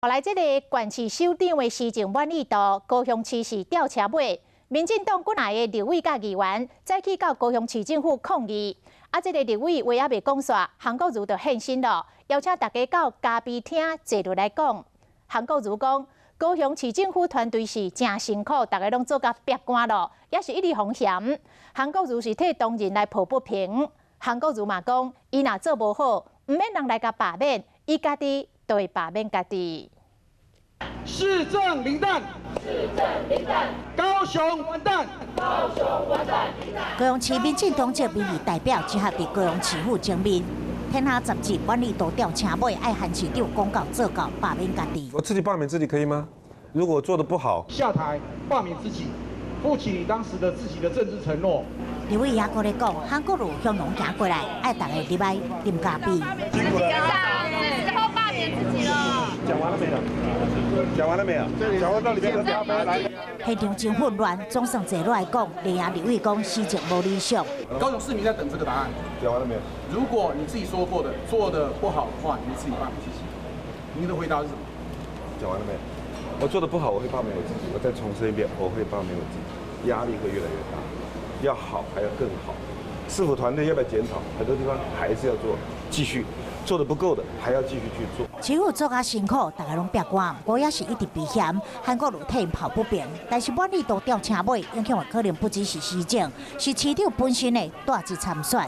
後來這個縣市首長的施政滿意度，高雄市是吊車尾。民進黨幾若个立委佮議員，早起到高雄市政府抗議。啊，這个立委話猶未講煞，韓國瑜就現身囉，邀請大家到咖啡廳坐落來講。韓國瑜講，高雄市政府團隊是誠辛苦，逐家攏做甲煏乾囉，也是一直予嫌。韓國瑜是替當人來抱不平。韓國瑜嘛講，伊若做無好，毋免人來共罷免，伊家己就會罷免家己。市政零蛋，市政零蛋，高雄完蛋，高雄完蛋。高雄市民進黨籍民意代表集合佇高雄市府前面，天下雜誌滿意度吊車尾，愛韓市長講到做到罷免家己。我自己罷免自己可以嗎？如果做得不好，下台罷免自己，負起你當時的自己的政治承諾。立委也閣咧講，韓國瑜向農行過來，愛逐家入來啉咖啡。是時候罷免自己了。講完了沒有？講完了沒有？講完到裡面喝咖啡來。現場真混亂，總算坐落來講，連贏立委講施政無理想。高雄市民在等這個答案。講完了沒有？如果你自己說過的做得不好的話，你自己罷免自己。您的回答是什麼？講完了沒有？我做得不好，我會罷免我自己。我再重申一遍，我會罷免我自己。壓力會越來越大，要好還要更好。市府團隊要不要檢討？很多地方還是要做，繼續做得不夠的，還要繼續去做。市府做甲辛苦，逐家攏煏乾，我也是一直避嫌。韓國瑜替𪜶抱不平，但是滿意度吊車尾，影響的可能不只是施政，是市長本身的帶職參選。